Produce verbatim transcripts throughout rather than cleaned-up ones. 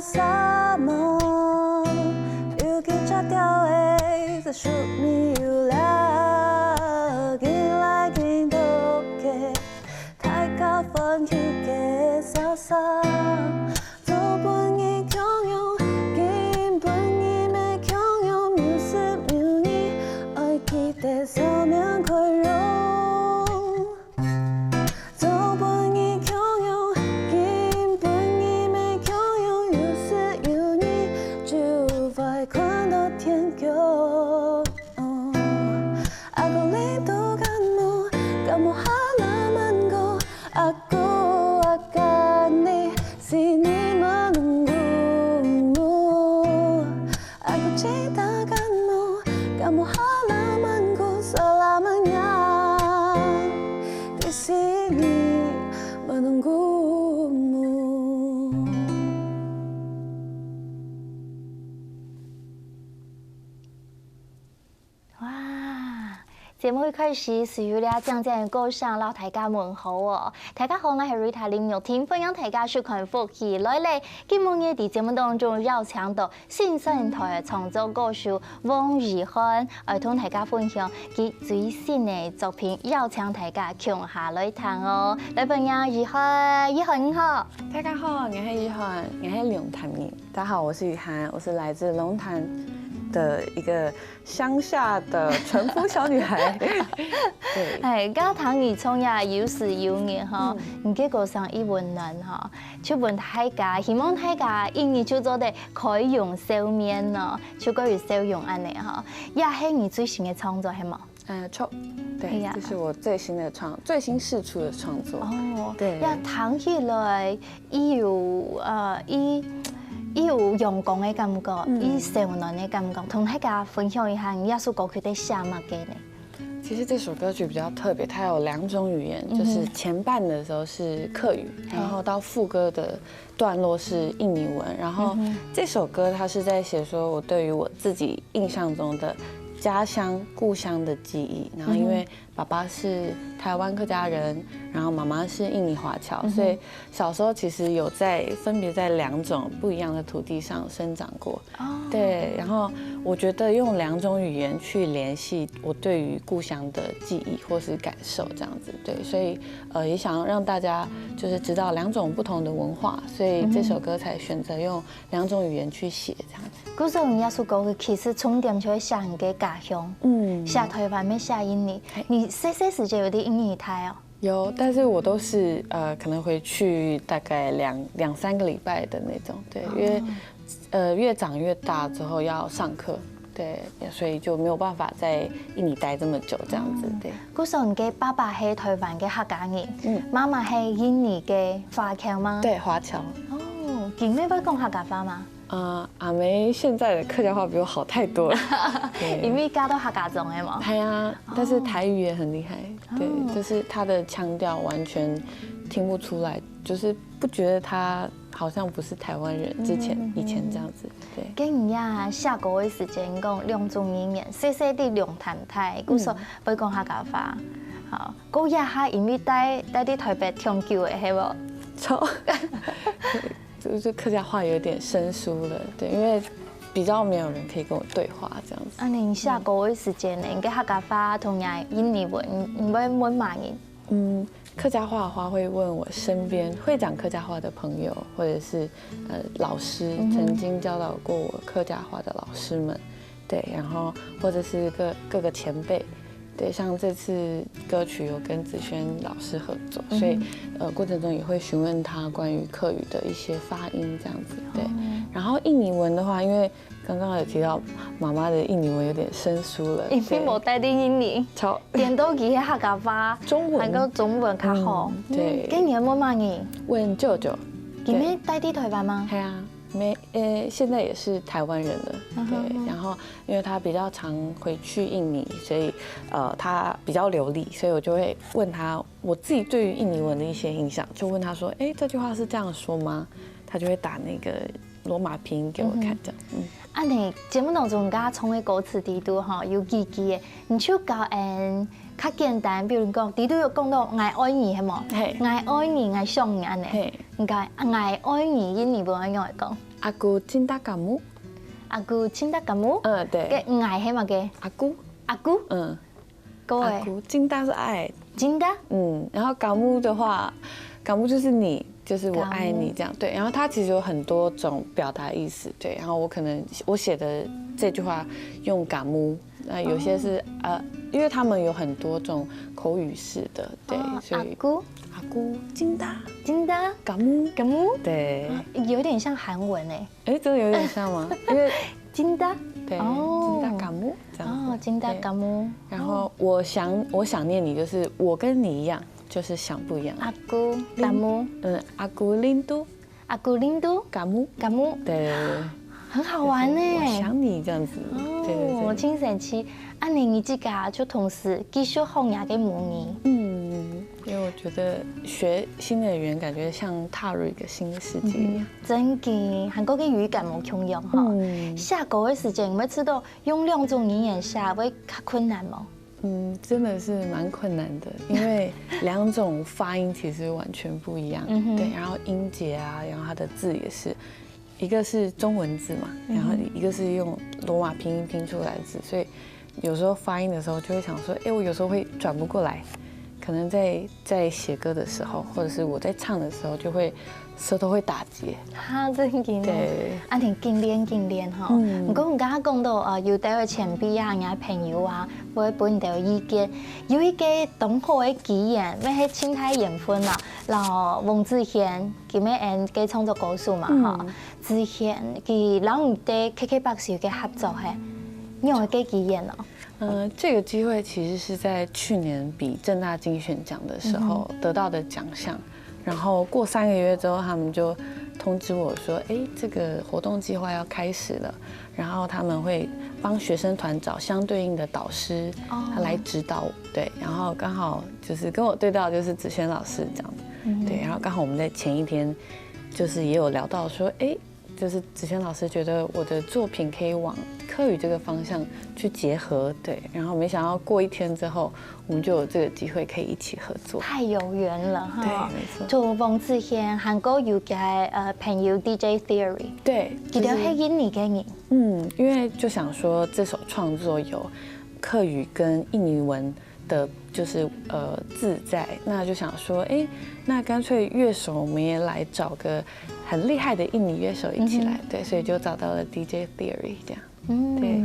沙漠，有幾隻鳥仔在樹尾遊尞，緊來緊多个，大家歡喜个沙沙。早晡日共樣，今晡日乜共樣，有時有你，愛記得生命寬容。 早晡日共樣，今晡日乜共樣，有時有你，就會看到天光。阿哥你都感冒，感冒下來慢過，阿哥阿哥你，是你們能顧我。 Aku cinta kamu, kamu halamanku selamanya. Di sini menunggumu. 哇，節目一開始，就有這靚靚个歌聲摎大家問好哦。大家好，𠊎係Rita林玉婷，歡迎大家收看《福氣來了》。今晡日在節目當中邀請到新生代个創作歌手黃怡涵，愛同大家分享佢最新个作品，邀請大家共下來聽哦。來，歡迎怡涵，怡涵你好。大家好，我係怡涵，我係龍潭人。大家好，我是怡涵，我是來自龍潭的一個 鄉下的船夫小女孩。對，哎，剛剛聽你唱呀，有時有你哈，嗯。你个歌聲一溫暖哈，就問大家，希望大家一日就做得開容笑面咯，就過有笑容恁呢哈。也係你最新个創作係無？呃，創，對，哎呀。這是我最新的創，最新釋出的創作。哦，對。也聽起來 佢有呃，佢佢有陽光个感覺，嗯。佢燒暖个感覺，同大家分享一下，你這首歌曲在寫麼个呢？其實這首歌曲比較特別，它有兩種語言，嗯哼。就是前半的時候是客語，嘿。然後到副歌的段落是印尼文，然後嗯哼。這首歌它是在寫說我對於我自己印象中的家鄉、故鄉的記憶，然後因為嗯哼。 爸爸是台灣客家人，然後媽媽是印尼華僑，嗯哼。所以小時候其實有在，分別在兩種不一樣的土地上生長過。哦。對，然後我覺得用兩種語言去聯繫我對於故鄉的記憶或是感受這樣子，對，所以，呃，也想要讓大家就是知道兩種不同的文化，所以這首歌才選擇用兩種語言去寫這樣子。 故所你這首歌其實重點就係寫你个家鄉，嗯。寫台灣乜寫印尼。嘿。你細細時節有在印尼待哦？有，但是我都是，呃，可能回去大概兩，兩三個禮拜的那種，對，因為，哦。呃，越長越大之後要上課，對，所以就沒有辦法在印尼待這麼久這樣子，嗯。對。故所你个爸爸係台灣个客家人，嗯。媽媽係印尼个華僑嗎？對，華僑。哦，佢乜會講客家話嗎？ 呃，阿姆現在的客家話比我好太多了。對。因為嫁到客家庄个嘛。對啊，但是台語也很厲害，對，哦。就是他的腔調完全聽不出來，就是不覺得他好像不是台灣人，之前，嗯，嗯，嗯。以前這樣子，對。該你呀，寫歌个時節，你講兩種語言，細細在龍潭待，故所嗯。會講客家話。好，過這下因為待，待在台北長久个，係無？著。 就是客家話有點生疏了，對，因為比較沒有人可以跟我對話這樣子。啊，你寫歌个時節呢，你个客家話同若印尼文，你會問麼人？嗯，客家話的話會問我身邊會講客家話的朋友，或者是，呃，老師，嗯哼。曾經教導過我客家話的老師們。 對，然後或者是各，各個前輩，對，像這次歌曲有跟子軒老師合作，嗯哼。所以，呃，過程中也會詢問他關於客語的一些發音這樣子，對。哦。然後印尼文的話，因為剛剛有提到媽媽的印尼文有點生疏了，因為無待在印尼，著。顛倒佢个客家話，中文。還有中文較好。嗯，對。嗯，該你會問麼人？問舅舅。佢乜待在台灣嗎？對。係啊。 沒，呃，現在也是台灣人了，嗯哼。對，然後因為他比較常回去印尼，所以，呃，他比較流利，所以我就會問他我自己對於印尼文的一些印象，就問他說：「欸，這句話是這樣說嗎？」他就會打那個羅馬拼音給我看，嗯哼。這樣，嗯。啊，你節目當中，你剛剛唱个歌詞裡肚吼，有幾句个，你就教𠊎較簡單，比如講，裡肚有講到「𠊎愛你」，係無？嘿。「𠊎愛你，𠊎想你」恁呢。嘿。該，啊，𠊎愛你，印尼文愛仰般講？Aku cinta kamu。Aku cinta kamu？嗯，對。該𠊎係麼个？Aku。Aku？嗯。過欸。Aku cinta是愛。Cinta？嗯，然後kamu的話，kamu就是你，就是我愛你這樣。对，然后它其实有很多种表达意思，对，然后我可能我写的这句话用kamu，那有些是呃，因为他们有很多种口语式的，对，所以aku，aku cinta cinta kamu，kamu，对，有点像韩文哎。哎，真的有点像吗？因为cinta，对，cinta kamu这样子。哦，cinta kamu。然后我想，我想念你，就是我跟你一样，就是想不一样。Aku kamu。嗯，aku rindu。Aku rindu kamu。Kamu。对。很好玩呢。我想你这样子。对对对。哦，真神奇。啊，你你自家就同时继续学人家个母语。嗯，因为我觉得学新的语言，感觉像踏入一个新的世界一样。真个，韩国个语感无共样哈。写歌的时间，你会知道用两种语言写会较困难吗？ 嗯，真的是蛮困难的，因为两种发音其实完全不一样。对，然后音节啊，然后它的字也是，一个是中文字嘛，然后一个是用罗马拼音拼出来的字，所以有时候发音的时候就会想说，哎，我有时候会转不过来，可能在在写歌的时候，或者是我在唱的时候，就会舌头会打结。哈，真个。对。啊，你紧练紧练哈。嗯。毋过你刚刚讲到呃，有兜个前辈啊，人家朋友啊，会分你兜意见。有一个当好个机缘，乜係清大缘分啦，然后翁子贤，今日俺个创作歌手嘛哈，子贤佢让你在K K box有个合作嘿，你有个机缘哦？ 呃，这个机会其实是在去年比政大金选奖的时候得到的奖项，然后过三个月之后，他们就通知我说，哎，这个活动计划要开始了，然后他们会帮学生团找相对应的导师，他来指导，对，然后刚好就是跟我对到就是子萱老师这样子，对，然后刚好我们在前一天就是也有聊到说，哎， 就是子萱老师觉得我的作品可以往客语这个方向去结合，对，然后没想到过一天之后，我们就有这个机会可以一起合作。太有缘了哈！对，没错。就翁子贤，韩国有个呃朋友D J Theory，对，佢兜係印尼个人。嗯，因为就想说这首创作有客语跟印尼文 的，就是呃字在，那就想说，哎，那干脆乐手我们也来找个很厉害的印尼乐手一起来，对，所以就找到了D J Theory这样。嗯，对，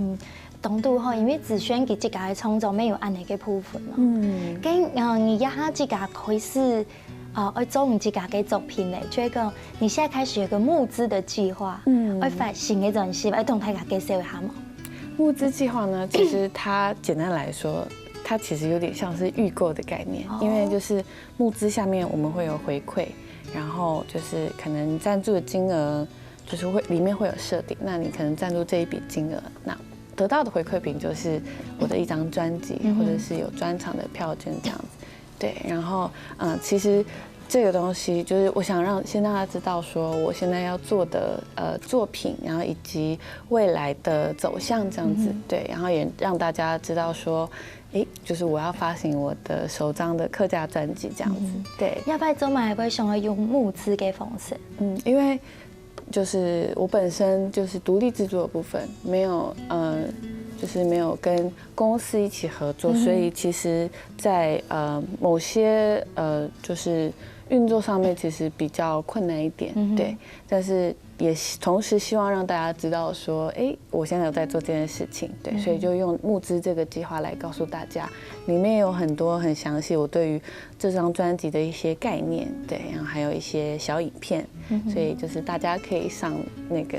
当多吼，因为子萱佢自家个创作没有恁呢个部分咯。嗯，跟呃你呀自家开始呃爱做你自家个作品嘞，就一个你现在开始有个募资的计划，嗯，爱发行个专辑，爱同大家介绍一下吗？ 募资计划呢，其实它简单来说，它其实有点像是预购的概念，因为就是募资下面我们会有回馈，然后就是可能赞助的金额，就是会里面会有设定，那你可能赞助这一笔金额，那得到的回馈品就是我的一张专辑，或者是有专场的票券这样子。 对，然后嗯，其实这个东西就是我想让先让大家知道说我现在要做的呃作品，然后以及未来的走向这样子，对，然后也让大家知道说，诶，就是我要发行我的首张的客家专辑这样子，对。要不要做嘛？会想要用募资个方式？嗯，因为 就是我本身就是独立制作的部分，没有呃，就是没有跟公司一起合作，所以其实在呃某些呃就是运作上面其实比较困难一点，对。但是也希同时希望让大家知道说，诶，我现在有在做这件事情，对，所以就用募资这个计划来告诉大家，里面有很多很详细我对于这张专辑的一些概念，对，然后还有一些小影片，所以就是大家可以上那个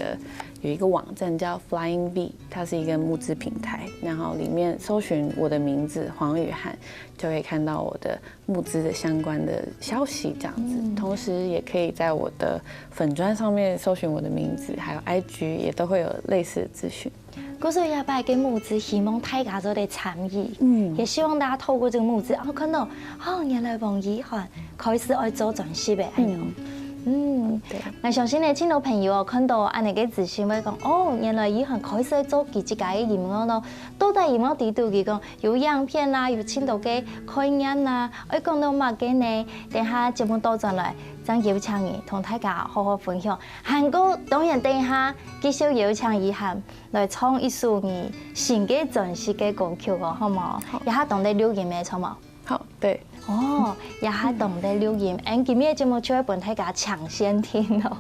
有一个网站叫Flying V，它是一个募资平台，然后里面搜寻我的名字黄雨涵，就会看到我的募资的相关的消息这样子。同时也可以在我的粉专上面搜寻我的名字，还有I G也都会有类似的资讯。 故所以这摆个募资，希望大家做得参与，嗯，也希望大家透过这个募资，哦，看到哦，原来王雨涵开始爱做专辑个，哎呦，嗯，嗯，對。𠊎相信呢，盡多朋友哦，看到恁樣个資訊會講，哦，原來以涵開始做佢自家个音樂咯。到底音樂裡肚佢講有影片啦，有盡多个概念啦，愛講到麼个呢？等下節目倒轉來，正邀請你同大家好好分享。還過當然等一下繼續邀請以涵來唱一首你新个專輯个歌曲哦，好無？好。這下當在錄音个，著無？好，對。哦，這下當在錄音，嗯，今日个節目就會分大家搶先聽哦。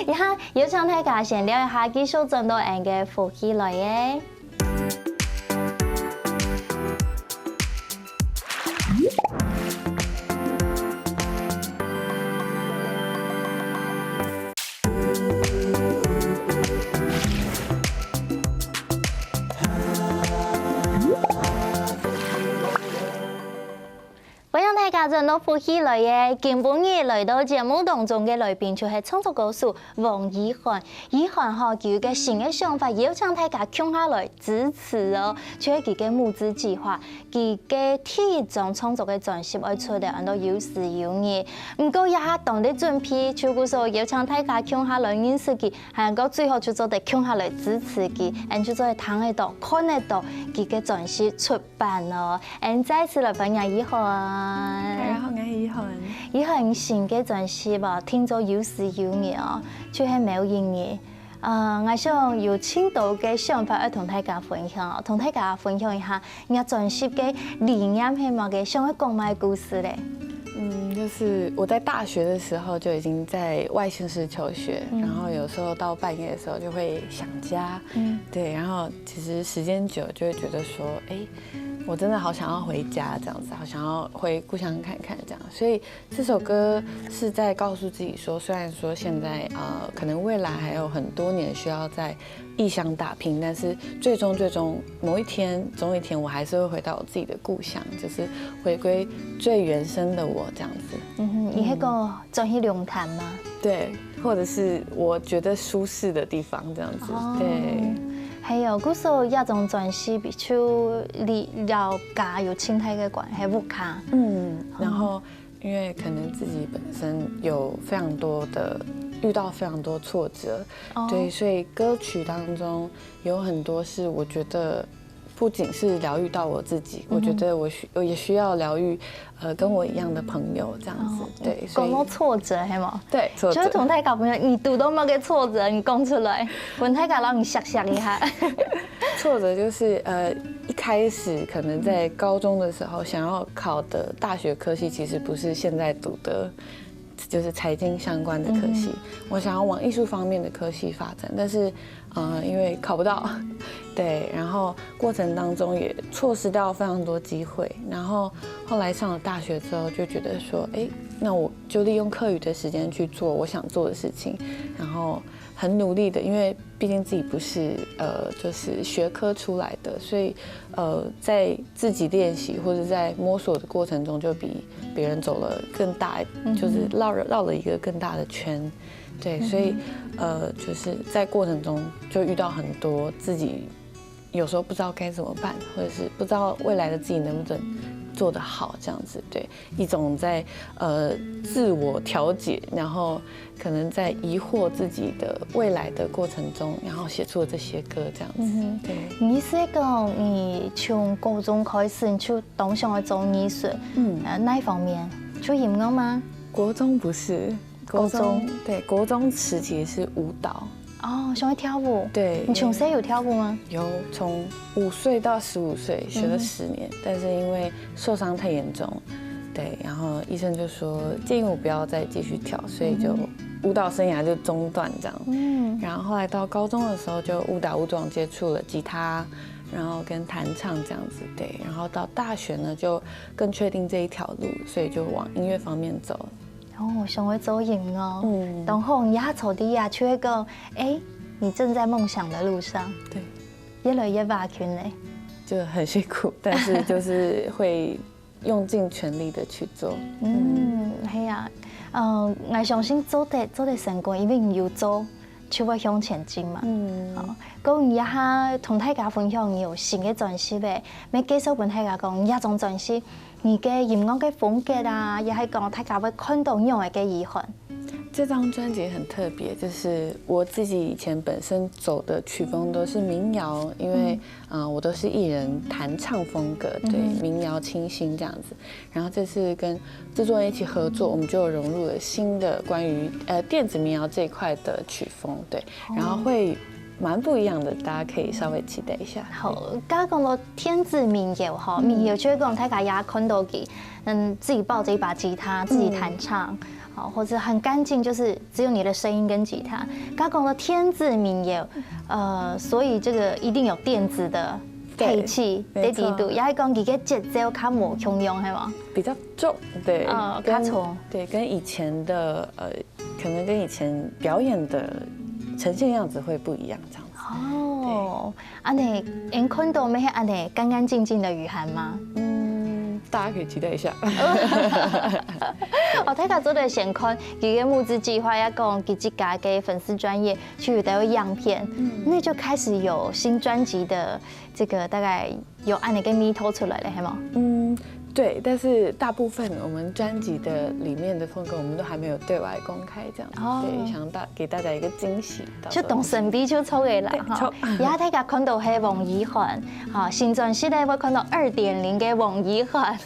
這下邀請大家先尞一下，繼續轉到𠊎个福氣來耶。 歡迎大家轉到福氣來耶！今晡日來到節目當中个來賓就係創作歌手王以涵。以涵吼，佢有一個新个想法，邀請大家共下來支持哦，就係佢个募資計畫，佢个第一張創作个專輯愛出个，安到有時有日。毋過這下當在準備，就故所邀請大家共下來認識佢，還過最好就做得共下來支持佢，恁就做得聽得到、看得到佢个專輯出 版哦。𠊎再次來歡迎以涵。大家好，𠊎係以涵。以涵新个專輯哦，定做有時有日哦，就係某一日。呃，𠊎想有盡多个想法愛同大家分享哦，同大家分享一下，你个專輯个理念係麼个，想愛講麼个故事咧？嗯，就是我在大學的時候就已經在外縣市求學，嗯。然後有時候到半夜的時候就會想家，嗯。對，然後其實時間久就會覺得說，哎，我真的好想要回家這樣子，好想要回故鄉看看這樣。所以這首歌是在告訴自己說，雖然說現在，呃，可能未來還有很多年需要在異鄉打拼，但是最終最終某一天，總有一天我還是會回到我自己的故鄉，就是回歸最原生的我這樣子。嗯哼，你那個轉去龍潭嗎？對，或者是我覺得舒適的地方這樣子。哦。對。還有，故所這張專輯就離老家有盡大个關係，屋下。嗯，然後因為可能自己本身有非常多的，遇到非常多挫折，哦。對，所以歌曲當中有很多是我覺得不僅是療癒到我自己，嗯哼。我覺得我需，我也需要療癒，呃，跟我一樣的朋友這樣子。哦，對，所以講到挫折，係無？對，挫折。就係同大家朋友，你堵到麼个挫折，你講出來，分大家摎你惜惜一下。挫折就是，呃，一開始可能在高中的時候，想要考的大學科系其實不是現在讀的，就是財經相關的科系。嗯。我想要往藝術方面的科系發展，但是，呃，因為考不到，對，然後過程當中也錯失掉非常多機會。然後後來上了大學之後，就覺得說，哎，那我就利用課餘的時間去做我想做的事情，然後很努力的，因為畢竟自己不是，呃，就是學科出來的，所以，呃，在自己練習或者在摸索的過程中，就比別人走了更大，嗯哼。就是繞了，繞了一個更大的圈。對，嗯哼。所以，呃，就是在過程中就遇到很多自己有時候不知道該怎麼辦，或者是不知道未來的自己能不能做得好，這樣子，對。 一種在，呃，自我調節，然後可能在疑惑自己的未來的過程中，然後寫出了這些歌這樣子。嗯哼。對。你意思係講，你從高中開始你就當想要做藝術，嗯。呃，哪一方面？就音樂嗎？國中不是，國中，國中。對，國中時期是舞蹈。 哦，想要跳舞。對，你從小有跳舞嗎？有，從五歲到十五歲學了十年，嗯哼。但是因為受傷太嚴重，對，然後醫生就說建議我不要再繼續跳，所以就嗯哼。舞蹈生涯就中斷這樣。嗯。然後後來到高中的時候，就誤打誤撞接觸了吉他，然後跟彈唱這樣子，對，然後到大學呢，就更確定這一條路，所以就往音樂方面走。 哦，想要做音樂。嗯。當好，你也坐在這，就會講，哎，你正在夢想的路上。對。越來越挖緊咧。就很辛苦，但是就是會用盡全力的去做。嗯，係啊，嗯，𠊎相信做得，做得成功，因為你有做，就會向前進嘛。嗯。哦，講你這下同大家分享，你有新个專輯咧，愛介紹分大家講，你這張專輯 你个音樂个風格啊，也係講大家會看到仰仔个以涵？这张专辑很特别，就是我自己以前本身走的曲风都是民谣，因为嗯、呃我都是艺人弹唱风格，对，民谣清新这样子。然后这次跟制作人一起合作，我们就融入了新的关于呃电子民谣这一块的曲风，对，然后会蛮不一样的，大家可以稍微期待一下。好，刚刚讲到电子民谣哈，民谣就係讲大家也看到佢，嗯，自己抱着一把吉他，自己弹唱，好，或者很干净，就是只有你的声音跟吉他。刚刚讲到电子民谣，呃，所以这个一定有电子的配器在里头，也係讲佢个节奏较无共样，系吗？比较重，对，嗯，跟较重，对，跟以前的呃，可能跟以前表演的呈现样子会不一样，这样子。哦，安尼，恁看到乜係安尼干干净净的雨涵吗？嗯，大家可以期待一下。哦，大家做得先看佢个募資計畫，也講佢自家个粉絲專頁去有个樣片，那就開始有新專輯的這個大概有安尼个苗頭出來了，係嗎？嗯，对，但是大部分我们专辑的里面的风格，我们都还没有对外公开，这样子。哦对，想大给大家一个惊喜。到时候就當神秘就出个啦，對哈出。也大家看到係黃雨涵，哈，新專輯咧會看到二點零个黃雨涵，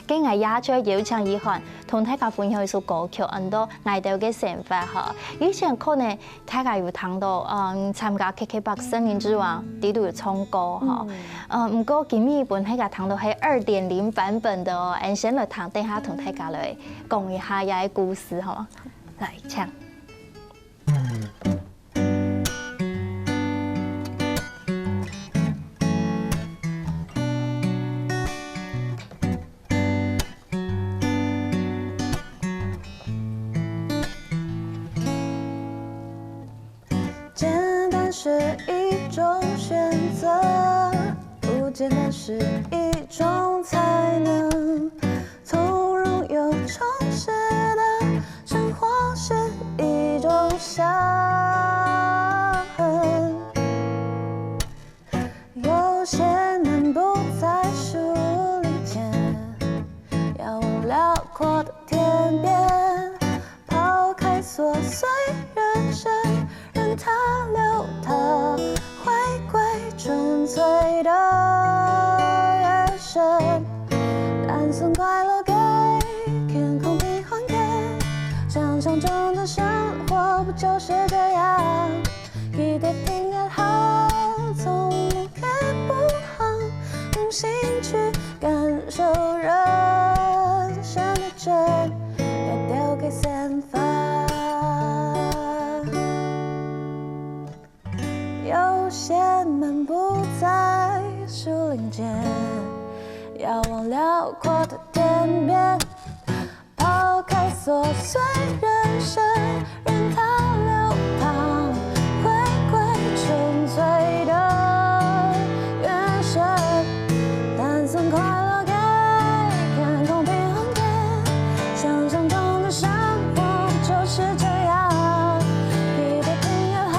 今日也就邀請雨涵同大家分享一首歌曲，安到《𠊎兜个生活》哈。以前可能大家有聽到，嗯，參加K K box森林之王，裡肚有唱歌哈。嗯，毋過今日分大家聽到係二點零版本的哦，俺先來聽，等下同大家來講一下這个故事哈。來，請。简单是一种选择，不简单是一种才能。从容又充实的生活是一种伤痕。有些人不在树林间，要往辽阔的天边。 抛开琐碎人生，任它流淌，回归纯粹的人生。单纯快乐给天空平衡给，想象中的生活不就是这样？一点点也好，从不可不好，用心去感受人生的真。 也都给散发。有些漫步在树林间，要往辽阔的天边，抛开琐碎人生，任它流淌，回归纯粹的原生。 单纯快乐给天空平衡给，想象中的生活就是这样。一点点也好，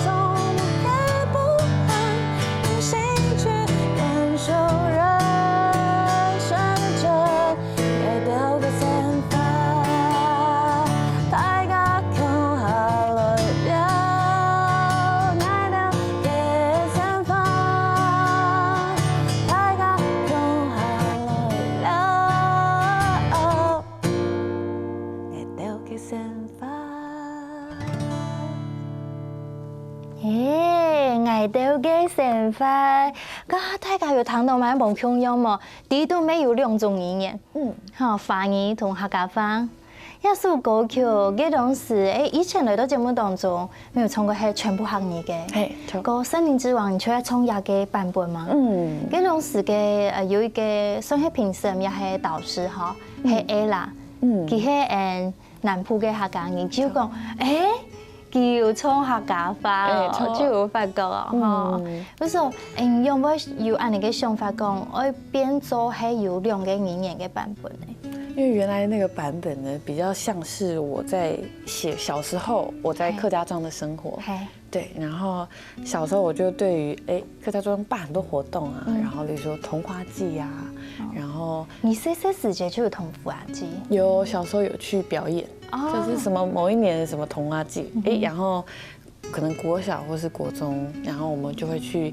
从不可不好，用心去感受人生的真。 也都个散发，大家共下来了，爱到个散发，大家共下来了，爱到个散发。耶，爱到个散发，个大家有听到蛮無共樣無？裡肚乜有兩種語言。 嗯，哈，華語同客家話。這首歌曲，該當時，誒，以前來到節目當中，沒有唱過，係全部客語个。嘿，唱。个森林之王，你就愛唱這个版本嘛？嗯，該當時个，呃，有一个算係評審，也係導師哈，係 Ella，嗯佢係嗯南部个客家人，就講，誒，佢有唱客家話哦，誒，唱。就有發覺哦，吼。嗯就係，嗯，仰會有恁樣个想法，講愛變做係有兩个語言个版本呢？因为原来那个版本呢，比较像是我在写小时候我在客家庄的生活。嘿，对，然后小时候我就对于哎客家庄办很多活动啊，然后比如说桐花祭啊，然后你細細時節就有桐花祭？有小时候有去表演，哦就是什么某一年的什么桐花祭，哎，然后可能国小或是国中，然后我们就会去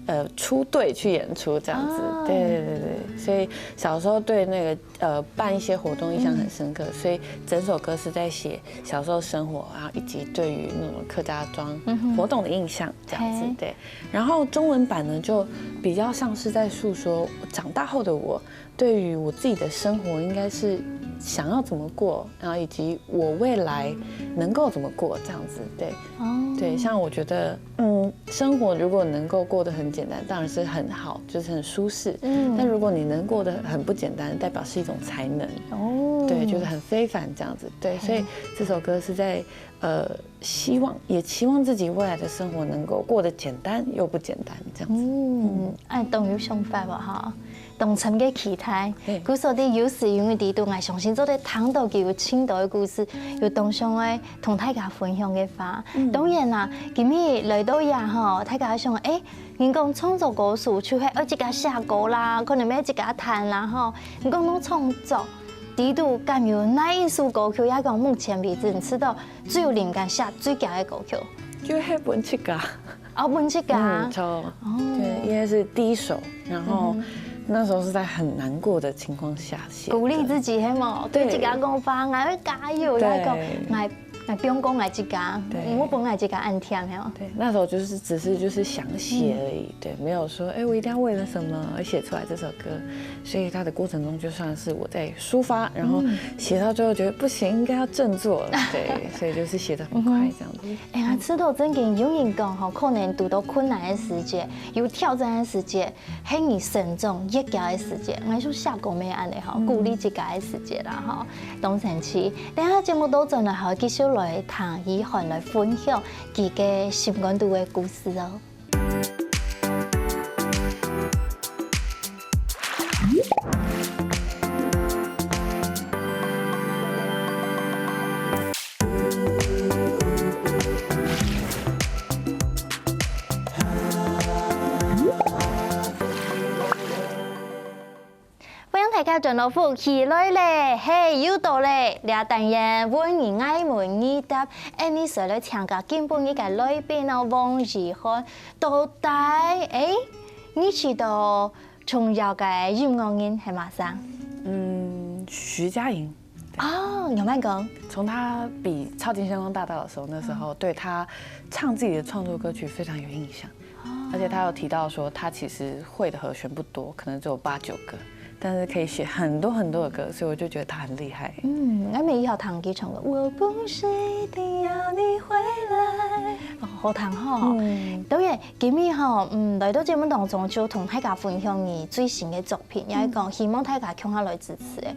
呃出队去演出这样子。哦对对对对，所以小时候对那个呃办一些活动印象很深刻，所以整首歌是在写小时候生活，然后以及对于那种客家庄活动的印象这样子。嘿对，然后中文版呢就比较像是在诉说长大后的我对于我自己的生活应该是想要怎么过，然后以及我未来能够怎么过这样子。对，哦对，像我觉得，嗯，生活如果能够过得很简单，当然是很好，就是很舒适。嗯但如果你能过得很不简单，代表是一种才能。哦对，就是很非凡这样子。对，所以这首歌是在呃希望，也期望自己未来的生活能够过得简单又不简单这样子。嗯，哎，當有想法無哈？當深个期待嘿。故所的有時因為裡肚，𠊎相信做得聽到佢有盡多个故事，有當想愛同大家分享个話。當然啦，今日來到這吼，大家想，哎，人講創作歌手就係愛自家寫歌啦，可能愛自家彈啦吼。你講到創作，裡肚敢有哪一首歌曲，也講目前為止你知道最有靈感寫最佳个歌曲？就係分自家。哦，分自家嗯，。錯。对，应该是第一首，然后那时候是在很难过的情况下写的。鼓勵自己，係無？對對自家講話，𠊎愛加油，對要講，𠊎，𠊎不用講𠊎自家，對我分𠊎自家恁甜，係無？对，那时候就是只是就是想写而已，对，没有说哎、我一定要为了什么而写出来这首歌，所以它的过程中就算是我在抒发，然后写到最后觉得不行，应该要振作了，对，所以就是写的很快这样子。哎呀，知道真經有人講吼，可能堵到困難个時節，有挑戰个時節，係你成長越佳个時節。𠊎想寫歌乜恁樣吼，鼓勵自家个時節啦吼，當神奇。等下節目倒轉來，還繼續來聽依涵來分享佢个心肝肚个故事哦。 歡迎大家轉到福氣來了，嘿，又到了這單元問你愛問你答，恁樣就來請教今晡日个來賓哦，王怡涵。到底，誒，你知道重要个音樂人係麼儕？嗯，徐佳瑩。哦，仰般講？从他比超级星光大道的时候，那时候对他唱自己的创作歌曲非常有印象，而且他有提到说他其实会的和弦不多，可能只有八九个，但是可以写很多很多的歌，所以我就觉得他很厉害。嗯，𠊎乜以後聽佢唱个《我不是一定要你回來》，哦，好聽吼。嗯，當然，今日吼，嗯，來到節目當中就同大家分享你最新个作品，也係講希望大家共下來支持个。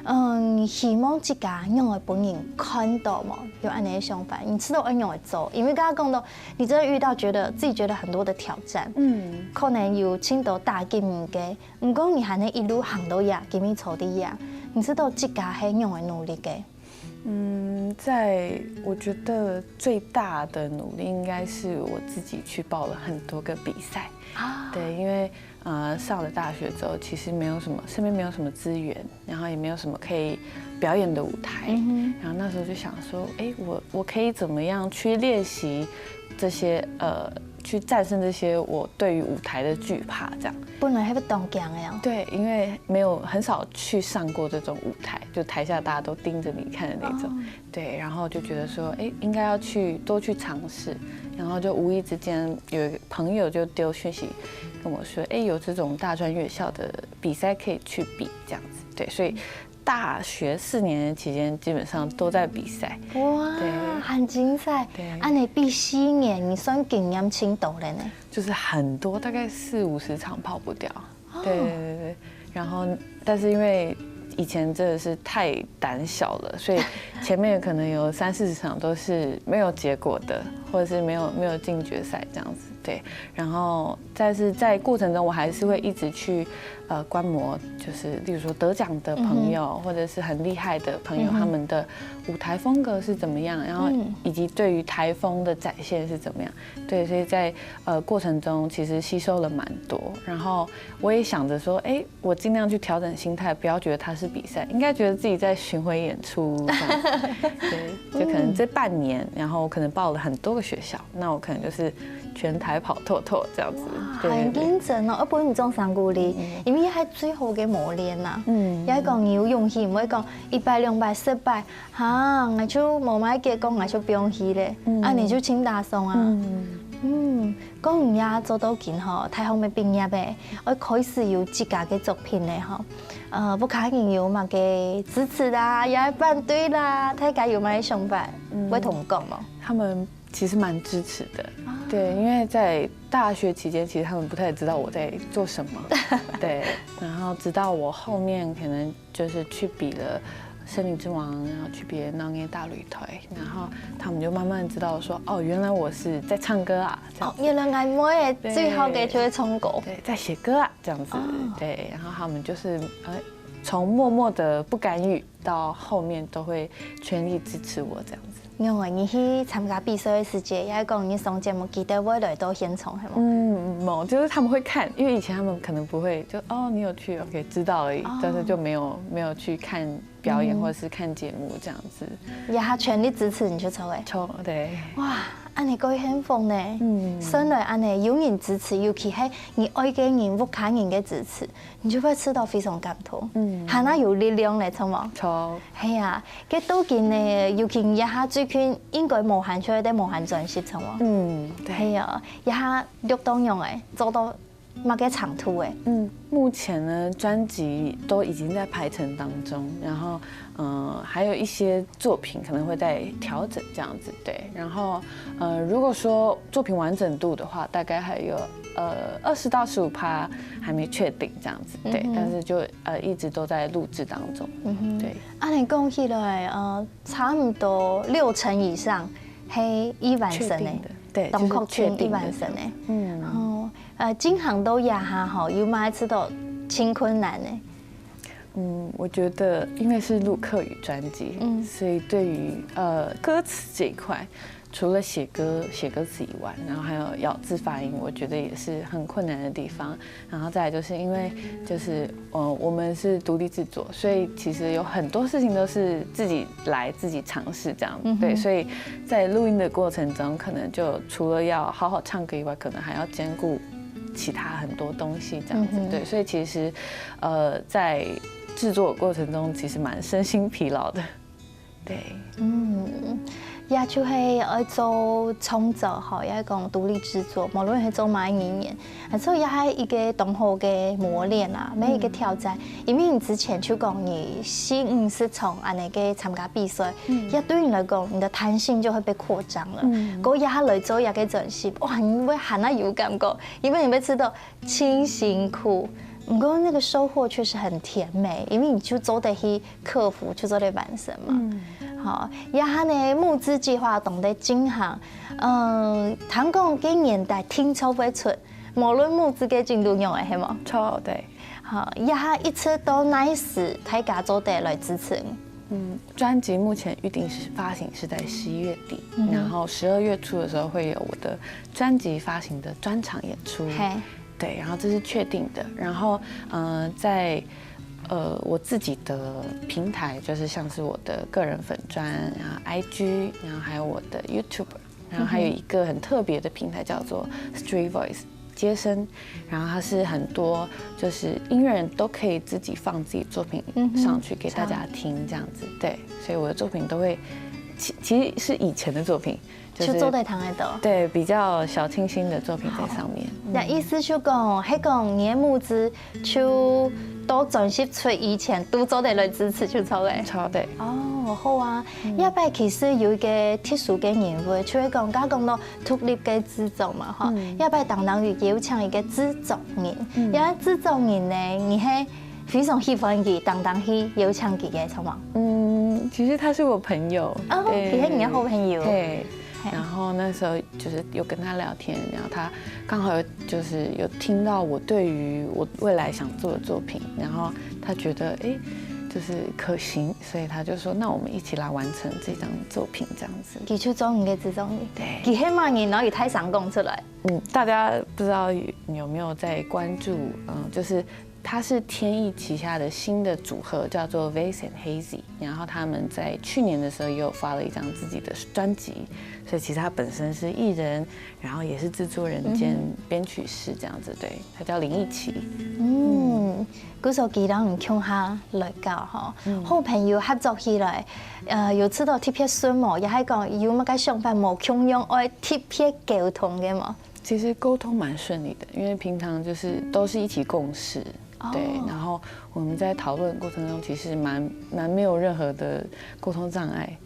嗯，希望自家仰會分人看到無？有恁樣个想法，你知道愛仰會做，因為剛剛講到，你真的遇到覺得自己覺得很多的挑戰，嗯，可能有盡多打擊你个，毋過你還能一路行到這，今日坐到這，你知道自家係仰會努力个。嗯，在我觉得最大的努力应该是我自己去报了很多个比赛。啊，对，因为呃上了大学之后，其实没有什么，身边没有什么资源，然后也没有什么可以表演的舞台。嗯然后那时候就想说，哎，我我可以怎么样去练习这些呃，去战胜这些我对于舞台的惧怕，这样。本來係當驚个哦。对，因为没有很少去上过这种舞台，就台下大家都盯着你看的那种。哦对，然后就觉得说，哎，应该要去多去尝试，然后就无意之间有一个朋友就丢讯息跟我说，哎，有这种大专院校的比赛可以去比这样子。对，所以大学四年的期间基本上都在比赛，哇對，很精彩。對恁樣比四年，你算經驗盡多了呢。就是很多，大概四五十场跑不掉。对对对对，然后但是因为以前真的是太胆小了，所以前面可能有三四十场都是没有结果的。或者是没有没有进决赛这样子，对。然后，但是在过程中，我还是会一直去呃观摩，就是例如说得奖的朋友，或者是很厉害的朋友，他们的舞台风格是怎么样，然后以及对于台风的展现是怎么样，对，所以在呃过程中其实吸收了蛮多，然后我也想着说，哎，我尽量去调整心态，不要觉得它是比赛，应该觉得自己在巡回演出这样子。对，就可能这半年，然后我可能报了很多个学校，那我可能就是全台跑透透这样子。对对对。很认真哦，而不是你种三顾虑，因为还最好个磨练呐。嗯，也讲你有勇气，唔会讲一百两百失败，哈，我就冇买结果，我就放弃咧，啊，你就轻打松啊。嗯，讲你也做到今吼，大学要毕业咧，要开始有自家个作品咧吼。呃，屋下人有么个支持啦，也反对啦，大家有么个想法，会同你讲无？他们其实蛮支持的，对，因为在大学期间，其实他们不太知道我在做什么，对，然后直到我后面可能就是去比了森林之王，然后去比了那个大旅推，然后他们就慢慢知道说，哦，原来我是在唱歌啊，这样哦，原来𠊎妹最好个就係唱歌。对，在写歌啊，这样子，对，然后他们就是呃，从默默的不干预到后面都会全力支持我这样子。因为你去参加比赛个时节，也讲你上节目记得会来到现场，系吗？嗯，冇，就是他们会看，因为以前他们可能不会，就哦你有去，OK 知道而已，但是就没有没有去看表演或者是看节目这样子。也下全力支持你就错个。错，对。哇，恁呢个幸福呢？嗯，生来恁呢有人支持，尤其係你爱个人、屋下人个支持，你就会感到非常感动。嗯，还那有力量嘞，错吗？错。系啊，个到今呢，尤其你一下最近应该无閒出来，得无閒专心，错吗？嗯，对。系啊，一下六当样诶，做到么个程度诶？嗯，目前呢，专辑都已经在排程当中，然后呃，还有一些作品可能会在调整这样子，对。然后呃，如果说作品完整度的话，大概还有呃二十到十五趴还没确定这样子，对。但是就呃一直都在录制当中，对。啊，你讲起来，呃，差不多六成以上，嘿，已完成诶，对，当确定已完成诶，嗯，哦，呃，进行到这下吼，有没有知道真困难呢？嗯，我觉得因为是录客语专辑，嗯，所以对于呃歌词这一块，除了写歌写歌词以外，然后还有咬字发音，我觉得也是很困难的地方。然后再来就是因为就是呃我们是独立制作，所以其实有很多事情都是自己来自己尝试这样，对，所以在录音的过程中，可能就除了要好好唱歌以外，可能还要兼顾其他很多东西这样子，对，所以其实呃在制作过程中其实蛮身心疲劳的。对，嗯，也就係爱做创作吼，也讲独立制作，无论系做么个语言，所以也系一个当好个磨练啊，每一个挑战。因为你之前就讲你四五十场恁呢个参加比赛，也对你来讲，你的弹性就会被扩张了。过一下来做一个专辑，哇，你会还那有感觉，因为你会知道 真辛苦，不过那个收获确实很甜美，因为你就做得去克服，就做得完成嘛。好，然后呢，募资计划懂得进行，嗯，谈讲个年代听说会出，无论募资个进度样诶，系吗？错，对。好，然后一直到哪时，大家做得来支持你？嗯，专辑目前预定是发行是在十一月底，然后十二月初的时候会有我的专辑发行的专场演出。嘿，对，然后这是确定的。然后，呃，在呃我自己的平台，就是像是我的个人粉专，然后 I G，然后还有我的 YouTube，然后还有一个很特别的平台叫做 Street Voice 街声，然后它是很多就是音乐人都可以自己放自己作品上去给大家听这样子。对，所以我的作品都会，其其实是以前的作品，就做得谈得到。对，比较小清新的作品在上面。那意思就讲，迄讲你的募资就到专辑出以前都做得来支持就错诶。错的。哦，好啊，一擺其實有一個特殊个任務，就係講，剛剛講到獨立个製作嘛，吼，一擺當當有邀請一個製作人，然後製作人呢，你係非常喜歡佢，當當去邀請佢个，錯無？嗯，其实他是我朋友。哦，佢係你个好朋友。对。然后那时候就是有跟他聊天，然后他刚好有就是有听到我对于我未来想做的作品，然后他觉得诶，就是可行，所以他就说那我们一起来完成这张作品这样子。佢就做你个製作人，对，佢係麼人，然後佢大聲講出來。嗯，大家不知道有没有在关注，嗯，就是它是天意旗下的新的组合，叫做 Vase and Hazy。然后他们在去年的时候也有发了一张自己的专辑，所以其实他本身是艺人，然后也是制作人兼编曲师这样子。对，他叫林奕奇。嗯，故所佢同你共下來搞吼，好朋友合作起來，呃，有試著特別順無？也係講有麼个想法無共樣，愛特別溝通个無？其实沟通蛮顺利的，因为平常就是都是一起共事，对，然后我们在讨论过程中其实蛮蛮没有任何的沟通障碍，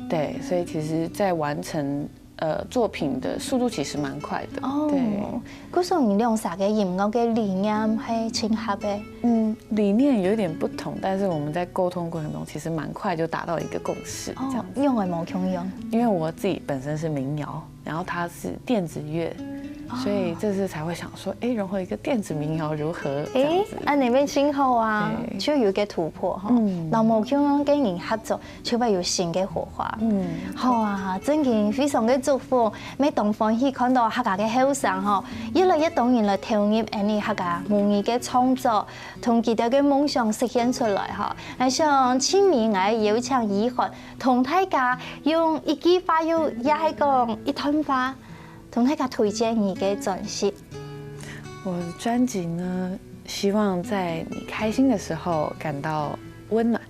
对，所以其实在完成呃作品的速度其实蛮快的，对。哦，故所你兩儕个音樂个理念係親合个。嗯，理念有一点不同，但是我们在沟通过程中，其实蛮快就达到一个共识，这样子。哦，用个無共樣。因为我自己本身是民谣，然后他是电子乐，所以这次才会想说，哎，融合一个电子民谣如何？这样诶，子。恁呢乜盡好啊，對就有个突破吼。嗯那無共樣个人合作，就會有新个火花。嗯，好啊，正經非常个祝福，乜當歡喜看到客家个後生吼，越來越多人來投入恁呢客家母語个創作，同佢兜个夢想實現出來吼。那像盡尾𠊎邀請依涵同大家用一句話，又也係講一段話，同大家推薦你个專輯。我的专辑呢，希望在你开心的时候感到温暖，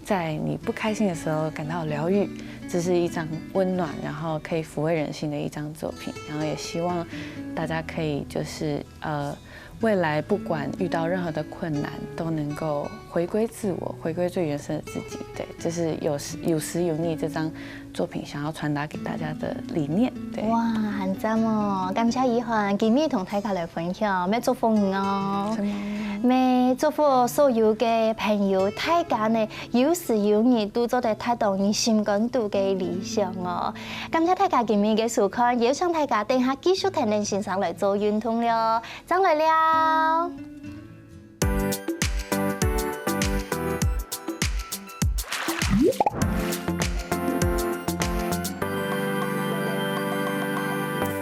在你不开心的时候感到疗愈。这是一张温暖，然后可以抚慰人心的一张作品。然后也希望大家可以就是呃，未来不管遇到任何的困难，都能够回归自我，回归最原生的自己。对，这是有时有时有你这张作品想要传达给大家的理念。对，哇，很讚哦！感謝依涵今日同大家來分享，乜祝福你哦。什么？乜祝福所有个朋友，大家呢有時有日都做得達到你心肝肚个理想哦。感謝大家今日个收看，邀請大家等下繼續跈等先生來做運動了，正來尞。